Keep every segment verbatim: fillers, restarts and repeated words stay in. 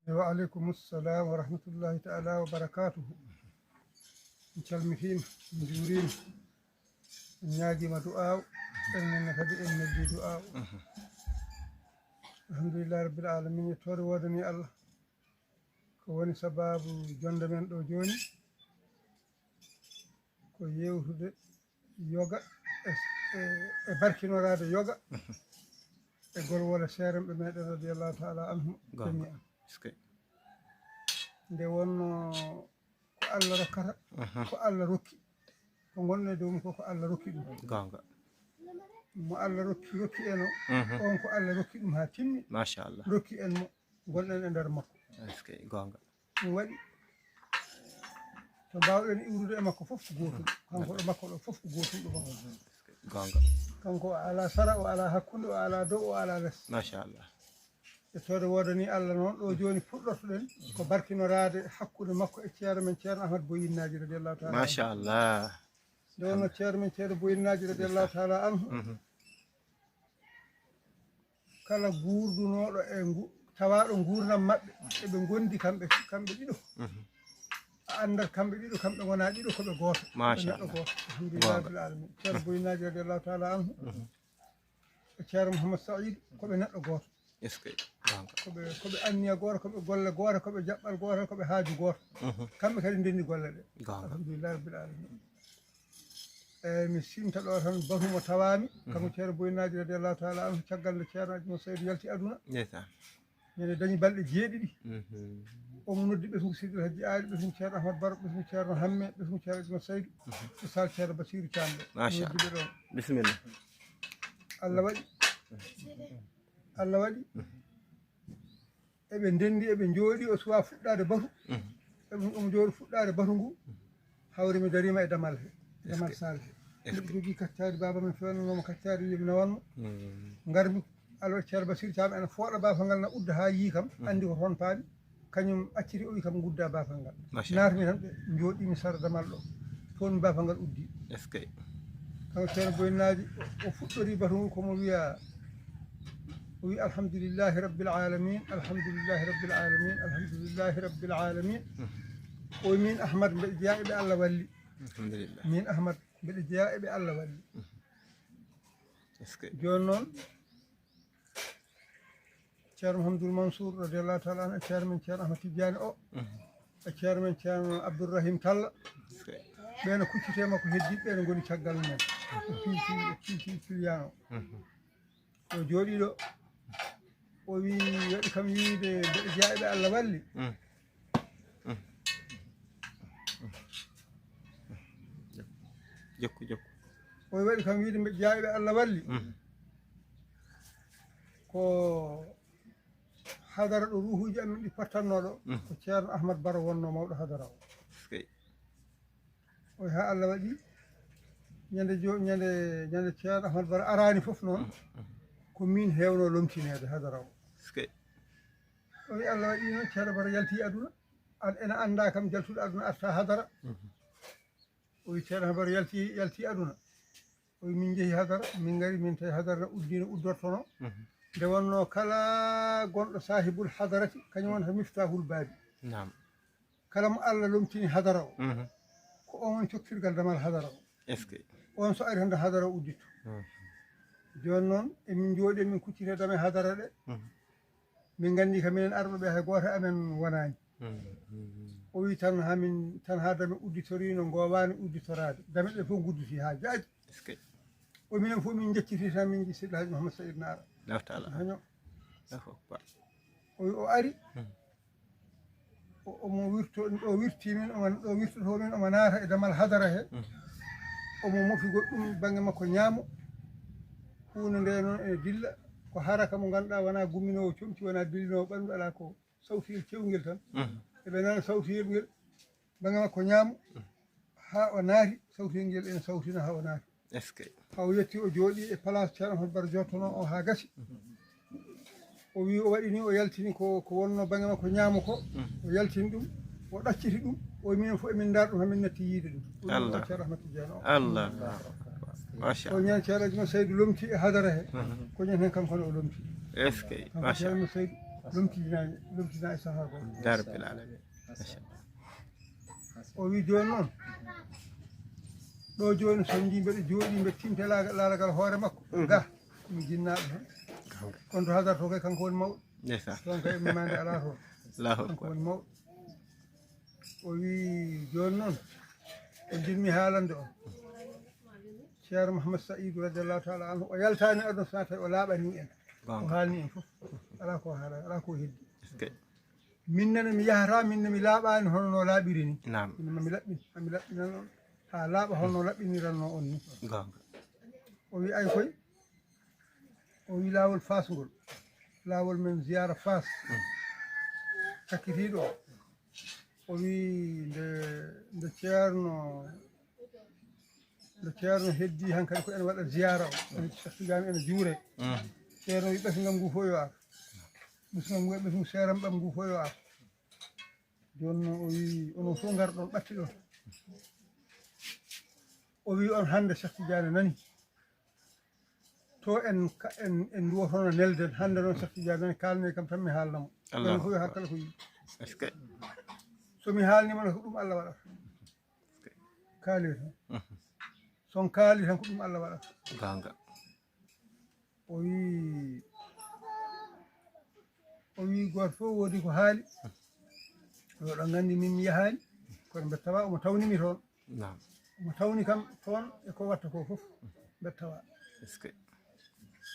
Wa aleykum salam wa rahmatullahi taala wa barakatuhu. En calmitiima, en njuuriima, en ñaagiima du'aaw, enen ne kadi en neldi du'aaw. Alhamdulillahi rabbil alamin, yettoore woodani Allah. Ko woni sabaabu jonnde men ɗo jooni, ko yeewtude yoga e, e, e barkinoraade yoga e golwole seeremɓe meɗen radiyallahu taala anhu. Goonga. Jami'an. Est-ce que? Nde wonno ko Allah rokkata, ko Allah rokki. Ko ngonɗen e dow mum ko, ko Allah rokki ɗum. Goonga. Mo Allah rokki, rokki en o, on ko Allah rokki ɗum haa timmi. Machallah. Rokki en mo, ngonɗen e nder makko. Est-ce que? Goonga. Ɗum waɗi, to mbaawɗen iwrude e makko fof ko gootum. Kanko ɗo makko ɗo fof ko gootum ɗo makko. Goonga. Kanko o alaa sara, o alaa hakkunde, o alaa dow, o alaa les. Machallah. Yettoode woodani Allah noon, ɗo jooni puɗɗortoɗen ko barkinoraade hakkunde makko e ceerno men, ceerno Ahmad Boyinnaaji radiyallahu taala anhu. Machallah. Nde wonno ceerno men, ceerno Boyinnaaji radiyallahu taala anhu. Kala guurdunooɗo e ngu-, tawaaɗo nguurndam maɓɓe, eɓe ngondi kamɓe, kamɓe ɗiɗo. A anndat kamɓe ɗiɗo, kamɓe ngonaa ɗiɗo, ko ɓe gooto. Ko ɓe neɗɗo gooto. Alhamdulillahi rabbil alamin. Ceerno Boyinnaaji radiyallahu taala anhu. E ceerno Mouhammad Saïd, ko ɓe neɗɗo gooto. Est-ce que? Goonga. Ko ɓe, ko ɓe anniya gooto, ko ɓe golle gooto, ko ɓe jaɓɓal gooto, ko ɓe haaju gooto. Kamɓe kadi ndenndi golle ɗe. Goonga. Alhamdulillahi rabbil alamin. Eyi, mi simta ɗo tan batu mo tawaami, kanko ceerno Boyinnaaji radiyallahu taala anhu, caggal nde ceerno Ajma Saydu yalti aduna. Ndeysaan. Ñande dañi balɗe jeeɗiɗi. Omo noddi ɓesngu Seydi El Hadji Aali, ɓesngu ceerno Ahmad Baro, ɓesngu ceerno Hamme, ɓesngu ceerno Ajma Saydu. Ko sal ceerno Basiru Caam ɗo. Machallah. Noddi ɓe ɗo. Bisimilla. Allah waɗi. Allah waɗi. Eɓe ndenndi, eɓe njooɗi, o suwaa fuɗɗaade batu. Eɓe, omo jooɗi fuɗɗaade batu ngu. Hawri mi dariima e damal he, e damal saal he. Miɗo jogii kaccaari, baaba men feewnanoo mo kaccaari, wiyi mi nawanno. Ngarmi, alaa ceerno Basiru Caam ena fooɗa baafal ngal, na udda haa yii kam, anndi ko toon paaɗi. Kañum acciti, o wi kam, ngudda baafal ngal. Machallah. Naatmi tan, ɓe njooɗiimi sara damal ɗo. Toon baafal ngal uddi. Est-ce que? Kanko ceerno Boyinnaaji, o, o fuɗɗori batu ngu, ko mo wiya, o wi, "Alhamdulillahi rabbil alamin, alhamdulillahi rabbil alamin, alhamdulillahi rabbil alamin." O wi, "Min Ahmad, mbeɗa jeyaa e ɓe Allah walli." Alhamdulillah. Min Ahmad, mbeɗa jeyaa e ɓe Allah walli. Est-ce que? Jooni noon, ceerno Mouhamadoul Mansour, radiyallahu taala anhu, e ceerno men ceerno Ahmad Tidiane o, e ceerno men ceerno Abdourahim Talla. Est-ce que? Ɓeen kuccite makko heddiiɓe ɓeen ngoni caggal men. O piiti, o piiti client o. O jooɗii ɗo. O wi, waɗi kam wiide, mbeɗa jeyaa e ɓe Allah walli. Jokku, jokku. O waɗi kam wiide, mbeɗa jeyaa e ɓe Allah walli. Ko hadara ɗo ruuhuuji amen ɗi pottannoo ɗo, ko ceerno Ahmad Baro wonnoo mawɗo hadara o. Est-ce que? O wi, haa Allah waɗi, ñande jo-, ñande, ñande ceerno Ahmad Baro araani fof noon, ko miin heewnoo lomtineede hadara o. Est-ce que? O wi, Allah waɗi noon, ceerno Baro yalti aduna, an ena anndaa kam jaltuɗo aduna arta hadara. O wi, ceerno Ahmad Baro yalti, yalti aduna. O wi, min njehi hadara, min ngari, min tawi hadara no uddi, no uddortono. Nde wonno kala gonɗo sahibul hadarati, kañum wonata miftahul baabi. Naam. Kala mo Allah lomtini hadara o, ko on woni coktirgal damal hadara o. Est-ce que? On so ari tan, hadara o udditto. Jooni noon, emin njooɗi, emin kucciti e dame hadara ɗe. Min nganndi ka minen arɓe ɓe, hay gooto e amen wonaani. O wi tan, haa min, tan haa dame udditoriino, ngoowaani udditoraade. Dame ɗe fof ngudditi haa jaaji. Est-ce que? O minen fof min njecciti tan, min nji Seydi El Hadji Mouhammad Saïd Naara. Allahu taala. Haño. Allahu akbar. O wi o ari. O, omo wirto, ɗo wirti min, omo, ɗo wirtoto min, omo naata e damal hadara he. Omo mofi goɗɗum bannge makko ñaamo. Huunde nde noon ene dilla. Ko haraka mo ngannduɗaa wonaa gumminoowo comci, wonaa dillinoowo ɓanndu, alaa ko sawtiyel cewngel tan. Eɓe nana sawtiyel ngel, bannge makko ñaamo, haa o naati, sawtiyel ngel ene sawtina haa o naati. Est-ce que? Haa o yetti, o jooɗi e place Ceerno Ahmad Baro jottono o haa gasi. O wi o waɗi ni, o yaltini ko, ko wonno bannge makko ñaamo ko, o yaltini ɗum, o ɗacciti ɗum, o wi minen fof emin ndaara ɗum, hamin natti yiide ɗum. O wi ɗum Allah. Ceerno Ahmad Tidiane o. Allah. Machallah. O ñande Ceerno Ajma Saydu lomti e hadara he, ko ñande hen kanko ne o lomti. Est-ce que? Kanko Ceerno Ajma Saydu. Lomtidina lomtina e safar goo. Yaa Rabbil Aalamiin. Machallah. O wi jooni noon, ɗo jooni so njii mbeɗa jooɗii mbeɗa timta laaga- laalagal hoore makko ga, mi jinnaaɗo tan. Kono to hadarto kay kanko woni mawɗo. Ndeysaan. Toon kay mi mande alaa toon. Allahu Kanko akbar. Woni mawɗo. O wi jooni noon, ko njinmi haalande on, Ceerno Mouhammad Saïd radiallahu taala anhu, o yaltaani aduna so tawi o laaɓanii en. O haalni en fof. Alaa ko haala, alaa ko heddi. Min nene mi yahata, min ne mi laaɓaani hono no laaɓiri ni. Naam. Min ma mi laɓɓin, ma mi laɓɓinan on haa laaɓa hono no laɓɓiniranno on ni. Goonga. O wi ay koy, o wi laawol Faas ngol, laawol men ziyaara Faas, kakkitiiɗo o. O wi nde, nde Ceerno, nde Ceerno heddi hankadi ko ene waɗa ziyaara o, ene Cheikh Tidiane ene juure. Ceerno wi ɓesngal ngu fof yo ar. Ɓesngal ngu e ɓesngu seeram ɓam ngu fof yo ar. Jooni noon o wi onon fof ngar ɗon ɓatti ɗon. O wi on hannde Cheikh Tidiane nani. To en ka- en en duwotono nelden hannde noon Cheikh Tidiane nani kaalne kam tan mi haalna mo. Allahu Onon fof yo har kala ko yiɗi. Est-ce que So mi haalnima no ko ɗum Allah waɗata. Kaalire tan. So on kaali tan ko ɗum Allah waɗata. Goonga. O wi o wi gooto fof woodi ko haali. Oɗon nganndi min mi yahaani kono mbeɗa tawa omo tawnimi toon. Naam. Omo tawni kam toon e ko watta ko fof mbeɗa tawa. Est-ce que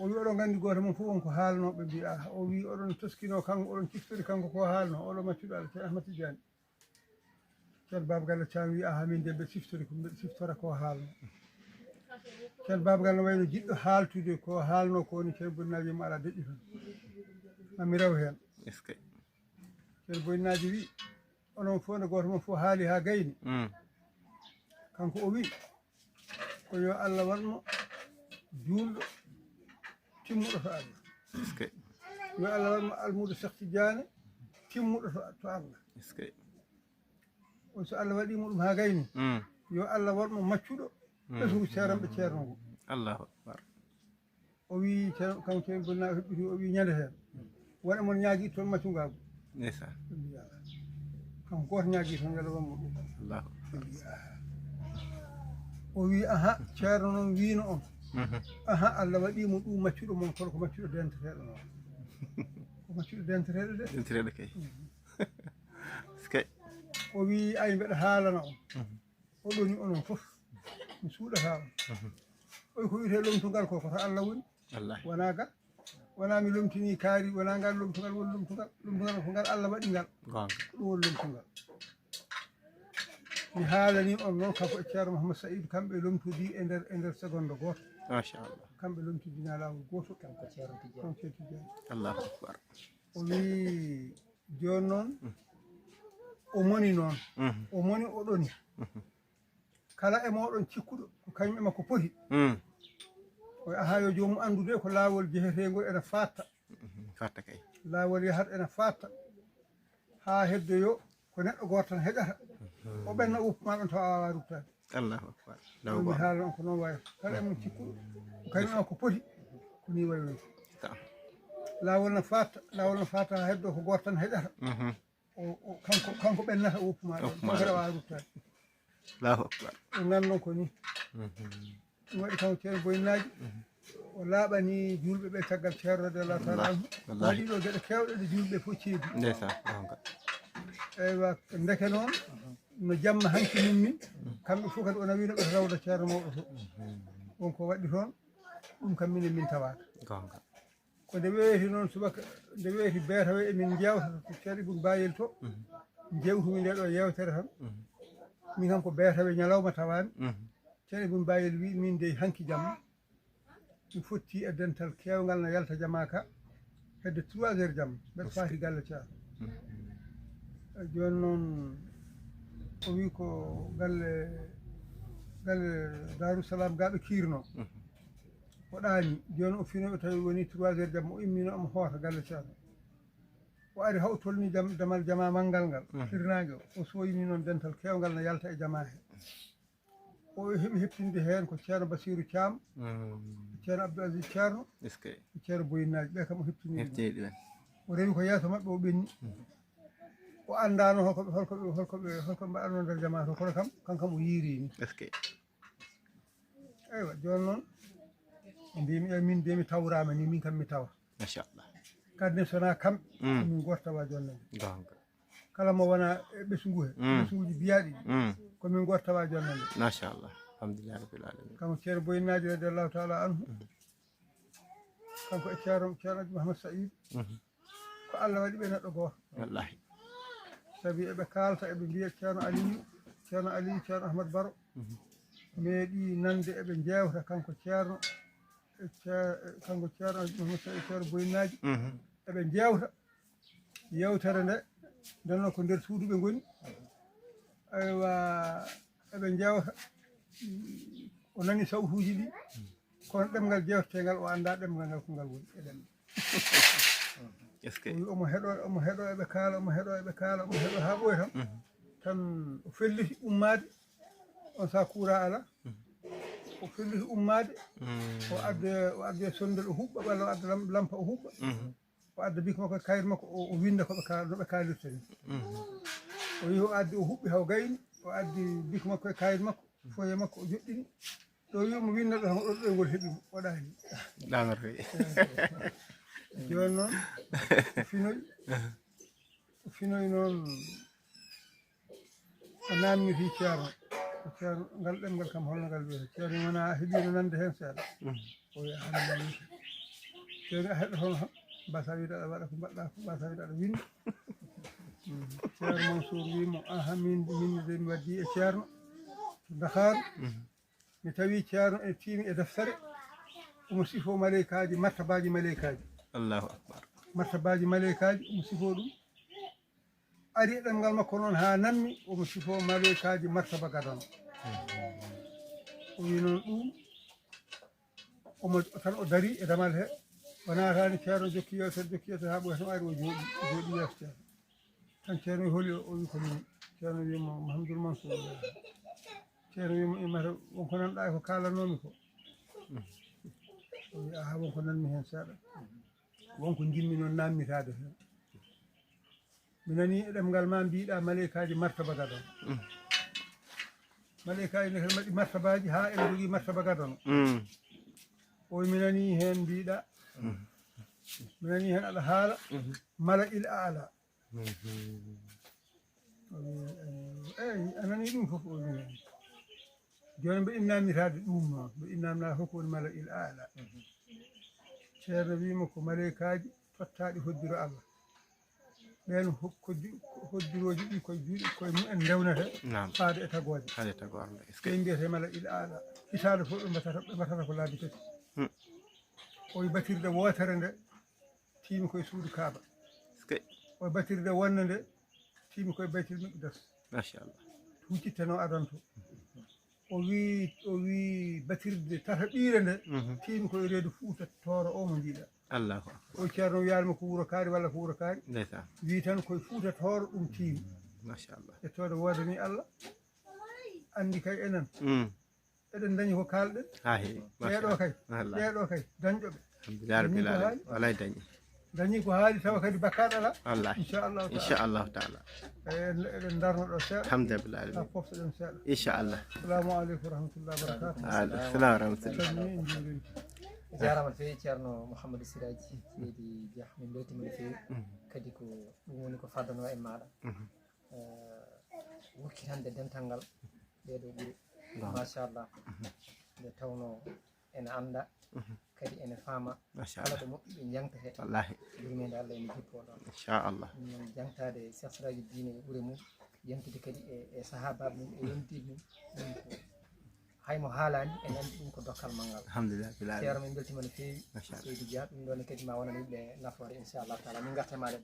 O wi oɗon nganndi gooto mon fof won ko haalnooɓe mbiya o wi oɗon toskino kanko oɗon ciftori kanko ko haalno oɗo maccuɗo Allah Ceerno Ahmad Tidiane. Ceerno Baaba Galle Caam wi aha min de mbeɗa siftori ko mbeɗa siftora ko haalno. Ceerno Baaba Galle no wayno jiɗɗo haaltude ko haalno ko woni Ceerno Bonnaaji mo alaa deƴƴi tan. Mami rew heen. Est-ce que Ceerno Bonnaaji wi onon fof nde gooto mon fof haali haa gayni. Kanko o wi ko yo Allah waɗ mo juulɗo timmuɗo to Allah. Est-ce que Yo Allah waɗ mo almuudo Cheikh Tidiane timmuɗo to to Allah. Est-ce que On so Allah waɗi mo ɗum haa gayni Mm. Yo Allah waɗ mo maccuɗo ɓesngu ceeranɓe ceerno ngu. Allahu akbar. O wi ceerno kanko ceerno bonna o heɓɓiti o wi ñande heen waɗa mon ñaagi toon maccungaagu. Ndeysaan. Kanko gooto ñaagi toon yalla won mo ɗum. Allahu akbar. O wi aha ceerno noon wiino on Mhm. Aha Allah waɗi mo ɗum maccuɗo mon kono ko maccuɗo denteteeɗo noon. Ko maccuɗo denteteeɗo de. Denteteeɗo kay. Est-ce que O wi ay mbeɗa haalana on. Mhm. Oɗoni onon fof mi suuɗata on. Oy ko wiyetee lomtungal ko koto Allah woni. Wallahi. Wonaa ga wonaa mi lomtinii kaari wonaa ngal lomtungal woni lomtungal lomtungal ko ngal Allah waɗi ngal. Goonga. Ko ɗum woni lomtungal. Mi haalanii on noon kanko e Ceerno Mouhammad Saïd kamɓe lomtodii e nder e nder seconde gooto. Machallah. Kamɓe lomtodinaa laawol gooto. Kanko Ceerno Tidiane. Kanko Ceerno Tidiane. Allahu akbar. O wii jooni noon o moni noon o moni o ɗoni kala e mooɗon cikkuɗo ko kañum e makko poti o aha yo joomum anndu de ko laawol jeheteengol ene faatta faatta kay laawol yahat ene faatta haa heddoyo ko neɗɗo gooto tan heƴata o ɓenna woppu ma ɗon tawa a waawaa ruttaade Allahu akbar. Ɗum mi haalno on ko noon wayi kala e mon cikkuɗo ko kañum o ko poti ko ni wayi woni laawol no fatta laawol no fatta haa heddo ko gooto tan heƴata o kanko kanko ɓennata o woppu ma ɗon ɗon kadi a waawaa ruttaade Allahu akbar. Ɗum nan noon ko ni ɗum waɗi kanko ceerno boyinaaji o laaɓani juulɓe ɓe caggal ceerno radiallahu taala anhu waɗi ɗo geɗe keewɗe ɗe juulɓe fof ceedi ndeysan ɗonka eywa ndeke noon no jamma hanki mum min kamɓe fof kadi o nawino ɓe rawda ceerno mawɗo to won ko waɗi toon ɗum kam minen min tawaka gonga ko nde weeti noon subaka nde weeti beetawe emin jewta to ceerno ibun bayel to jewtumi nde ɗo yewtere tan min kam ko beetawe ñalawma tawami ceerno ibun bayel wi min dey hanki jamma mi fotti e dental kewngal no yalta jama ka hedde trois heures jamma mbeɗa faati galle ceerno e jooni noon o wi ko galle galle darusalam gaɓe kirno o ɗaani jooni o fino o tawi woni trois heures jamma o immino omo hoota galle ceerno o ari haw tolni jam damal jama manngal ngal hirnaange o soyini noon dental kewngal no yalta e jama he o heɓi heɓtinde heen ko ceerno basiru thiam ceerno abdou aziz ceerno ceerno boyinnaji ɓe kam o heɓtini heɓtini ɗumen O rewi ko yeeso maɓɓe, o ɓenni. O anndaano holko ɓe, holko ɓe, holko ɓe, holko ɓe mbaɗatnoo nder jamaatu o, kono kam, kankam o yiiri ni. Est-ce que? Eywa, jooni noon, mbimi, e min de mi tawraama ni, min kam mi tawa. Machallah. Kadi ne, so wonaa kamɓe, mm, min gooto tawa jooni noon. Goonga. Kala mo wonaa e ɓesngu he, mm, ɓesnguuji biyaaɗi ɗi, mm, ko min gooto tawa jooni noon. Machallah. Alhamdulillah Rabbil Alamin. Kanko Ceerno Boy Naaji radiyallahu taala anhu. Mm. Kanko e Ceerno, Ceerno Mouhamed Saïd. Mhm. Ko Allah waɗi ɓe neɗɗo gooto. Wallahi. Sabi eɓe kaalta, eɓe mbiya Ceerno Aliyu, Ceerno Aliyu, Ceerno Ahmad Baro. Mhm. Meeɗi nande eɓe njeewta, kanko Ceerno, e Cee-, kanko Ceerno Mouhamed Saïd, Ceerno Boy Naaji. Mhm. Eɓe njeewta. Yewtere nde, nden noon ko nder suudu ɓe ngoni. Aywa, eɓe njeewta. O nani sawtuuji ɗi. Kono ɗemngal jeewteteengal, o anndaa ɗemngal ngal ko ngal woni e ɗemɗe. Est-ce que? O wi omo heɗoo, omo heɗoo eɓe kaala, omo heɗoo eɓe kaala, omo heɗoo haa ɓooya tan. Mhm. Tan o felliti ummaade, on saa kuuraa alaa. Mhm. O felliti ummaade, mm, o adda, o adda sonndel o huɓɓa, walla o adda lam-, lampa o huɓɓa. Mhm. O adda bik makko e kayit makko, o, o winnda ko ɓe ka-, no ɓe kaalirta ni. Mhm. O yehi, o addi, o huɓɓi haa o gayni, o addi bik makko e kayit makko, fooye makko o joɗɗini. Ɗo wi omo winnda ɗo, tan o ɗo ɗoyngol heɓi mo, o ɗaani. Ɗanorto. Jooni noon, o finoyi, o finoyi noon, o naamniti Ceerno. Ko Ceerno, ngal ɗemngal kam, holno ngal wiyata? Ceerno wona heɓiino nande heen seeɗa. Mhm. O wi, "Aha, mi nanii." Ceerno, "A heɗotono kam, mbasa wiide aɗa waɗa ko mbaɗɗa ko, mbasa wiide aɗa winnda." Mhm. Ceerno Mansour wi mo, "Aha, min, min de mi waddi e Ceerno to Dakar. Mhm. Mi tawi Ceerno e tiimi e deftere, omo sifoo maleykaaji, martabaaji maleykaaji." Allahu akbar. Martabaaji maleykaaji, omo sifoo ɗum. Ari e ɗemngal makko noon haa nammi, omo sifoo maleykaaji martaba gadano. O wi noon ɗum, omo tan o darii e damal he, o naataani Ceerno, jokki yewtere, jokki yewtere haa ɓooya tan o ari o jooɗi, o jooɗi yeeso Ceerno. Tan Ceerno wi, "Holi o?" O wi, "Ko min." Ceerno wi mo, "Mahammadul Mansour." Ceerno wi mo, "Immata won ko nanɗaa e ko kaalanoomi ko?" O wi, "Aha, won ko nanmi heen seeɗa. Won ko njiɗmi noon naamnitaade heen. Mi nanii e ɗemngal ma mbiiɗaa maleykaaji martaba gadano. Mm. Maleykaaji ne kadi mbaɗi martabaaji haa en njogii martaba gadano." Mm. O wi, "Mi nanii heen mbiiɗaa. Mm. Mi nanii heen aɗa haala. Mhm. Mala il aala." Mhm. O wi, "Eey, a nanii ɗum fof?" O wi, "Mi nanii." Jooni mbeɗa naamnitaade ɗum noon, mbeɗa naamnaa fof ko woni mala il aala. Ceerno wii mo ko maleykaaji tottaaɗi hoddiro Allah. Ɓeen ho-, ko ju-, hoddirooji ɗi koye juuɗe, koye mumen ndewnata. Naam. Faade e tagooje. Faade e tagoore nde. Est-ce que? Ɓe mbiyata mala il aala. Hitaande fof ɓe mbatata, ɓe mbatata ko laabi tati. Hmm. O wi batirde wootere nde, tiimi koye suudu Kaaba. Est-ce que? O wi batirde wonnde nde, tiimi koye Baytul Miqdas. Machallah. Huccittenoo adanto. O wi, o wi batirde tataɓiire nde, mhm, tiimi koye reedu Fuuta Tooro o mo njiiɗa. Allahu akbar. O Ceerno wiyaani mo ko wuro Kaari walla ko wuro Kaari. Ndeysaan. Wi tan koye Fuuta Tooro ɗum tiimi. Machallah. Ƴettoode woodani Allah. Anndi kay enen. Mm. Eɗen ndañi ko kaalɗen. Ha heewi. Ɓeeɗo kay. Machallah. Ɓeeɗo kay. Dañɗo ɓe. Alhamdulillah rabbil alamin. Walay dañi. Dañi ko haali tawa kadi bakkaat alaa. Wallahi. Inchallahu taala. Inchallahu taala. Eɗen, eɗen ndarno ɗo seeɗa. Alhamdulillah rabbil alamin. Ha poftoɗen seeɗa. Inchallah. Assalamu aleykum wa rahmatullahi wa barakatuh. Waaleykum salam wa rahmatullah. Calmini, en njuurima. Jaaraama no feewi Ceerno Mouhamadou Siraji Seydi Dia, min mbeltiima no feewi. Mhm. Kadi ko ɗum woni ko faddanoo e maaɗa. Mhm. Eh, wukkitande dental ngal ɓeeɗo ɓuri. Goonga. Machallah. Mhm. Nde tawnoo ene annda, mhm, kadi ene faama. Machallah. Kala ɗo moƴƴi ɓe njaŋta he. Wallahi. Yurmeende Allah ene jippoo ɗoon. Inchallah. Ɗum noon jaŋtaade Seex Siraaji Diine e ɓure mum, yamtude kadi e, e sahaabaaɓe mum, e yontiiɓe mum, ɗum ko hay mo haalaani, en anndi ɗum ko dokkal manngal. Alhamdulillah, rabbil alamin. Ceerno, min mbeltiima no feewi. Machallah. Seydi Dia, ɗum ɗoon ne kadi ma wonan yimɓe nafoore, inchallah taala. Min ngarta e maaɗa.